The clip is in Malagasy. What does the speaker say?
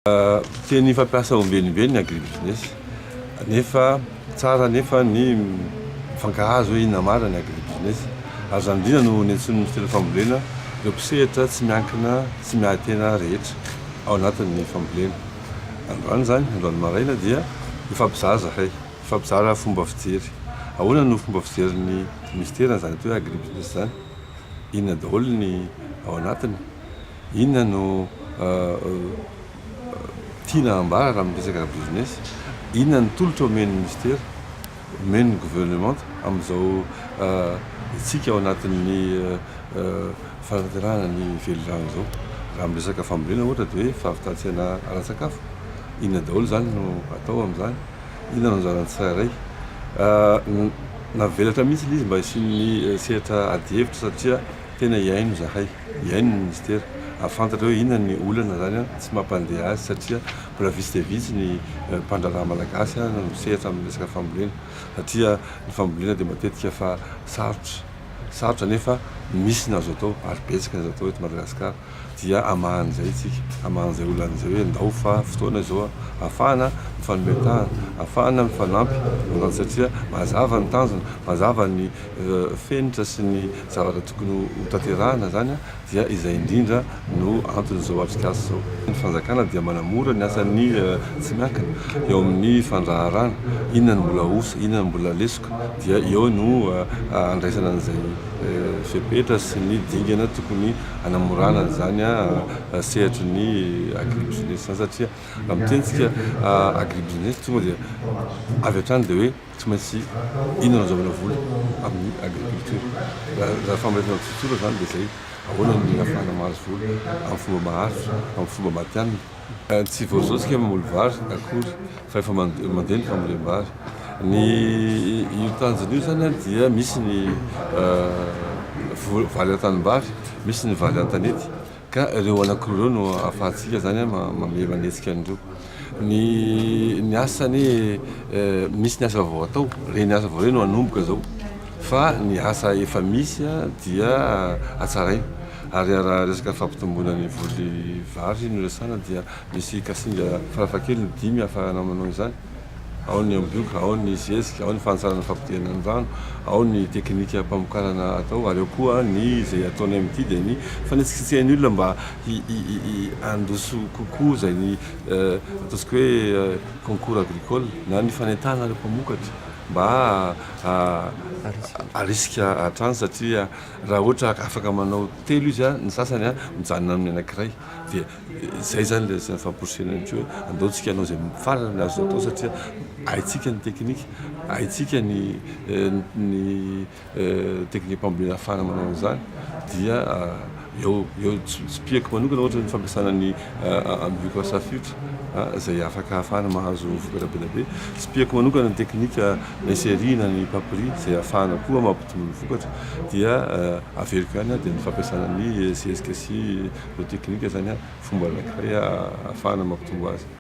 Teny fampiasa ombienimbeny ny agribusiness nefa tsara nefa ny mifankahazo hoe inona marina ny agribusiness. Ary izany indrindra no niantsoan'ny Minisiteran'ny Fambolena ireo mpisehatra tsy miankina sy miahy tena rehetra ao anatin'ny fambolena. Androany izany, androany maraina dia hifampizara izahay, hifampizara fomba fijery. Ahoana no fomba fijerin'ny Minisitera an'izany atao hoe agribusiness izany? Inona daholo ny ao anatiny? Inona no tiana ambara raha miresaka business? Inona ny tolotra omen'ny minisitera, omen'ny governemanta amin'izao isika ao anatin'ny fanatanterahana ny velirano izao? Raha miresaka fambolena ohatra dia hoe fahavitan-tsena ara-tsakafo, inona daholo izany no atao amin'izany? Inona no anjaran'ny tsirairay? Navelatra mihitsy ilay izy mba hisian'ny sehatra adihevitra satria tena hihaino izahay. Hihaino ny minisitera, hahafantatra hoe inona ny olana izany tsy mampandeha azy satria mbola vitsy dia vitsy ny mpandraharaha malagasy no misehatra amin'ny resaka fambolena satria ny fambolena dia matetika fa sarotra, sarotra nefa misy ny azo atao ary betsaka ny azo atao eto Madagasikara dia hamaha an'izay isika, hamaha an'izay olana izay hoe ndao fa fotoana izao ahafahana mifanome tanana, ahafahana mifanampy satria mazava ny tanjona, mazava ny fenitra sy ny zavatra tokony ho tanterahana izany dia izay indrindra no anton'izao atrikasa izao. Ny fanjakana dia manamora ny asan'ny tsy miankina eo amin'ny fandraharana, inona no mbola osa, inona no mbola lesoka dia eo no andraisana an'izay fepetra sy ny dingana tokony hanamorana an'izany sehatry ny agribusiness izany satria raha miteny isika agribusiness tonga dia avy hatrany dia hoe Tsy maintsy inona no azahoana vola amin'ny agriculture? Raha fambolena tsotsotra izany dia izay, ahoana ny ahafahana mahazo vola amin'ny fomba maharitra, amin'ny fomba matihanina? Tsy vao izao isika mamboly vary akory fa efa mandeha ny fambolem-bary. Ny io tanjona io izany dia misy ny vary an-tanimbary, misy ny vary an-tanety. Ka ireo anankiroa ireo no ahafahantsika izany mamehy manetsika an'ireo. Ny ny asa anie misy ny asa vao atao, ireny asa vao ireny no hanomboka izao fa ny asa efa misy dia hatsaraina. Ary raha resaka fampitomboana ny voly vary no resahana dia misy kasinga farafahakeliny dimy ahafahana manao izany. Ao ny ambioka, ao ny zezika, ao ny fanatsarana ny fampodihana ny rano, ao ny teknikam-pamokarana atao ary ao koa ny izay ataonay amin'ity dia ny fanetsiketsehana ny olona mba handroso kokoa izay ny ataontsika hoe concours agricole na ny fanentanana ireo mpamokatra mba harisika hatrany satria raha ohatra afaka manao telo izy ny sasany mijanona amin'ny anankiray dia Izay izany ilay asiana famporisihana ihany koa hoe andao tsika hanao izay farany azo atao satria haintsika ny teknika, haintsika ny ny teknikam-pambolena ahafahana manao an'izany dia eo eo tsipihako manokana ohatra ny fampiasana ny ambioka safiotra izay afaka ahafahana mahazo vokatra be dia be, tsipihako manokana ny teknika SRI na ny PAPRI izay ahafahana koa mampitombo ny vokatra dia averiko ihany dia ny fampiasana ny zezika sy Ireo teknika izany fomba anankiray ahafahana mampitombo azy.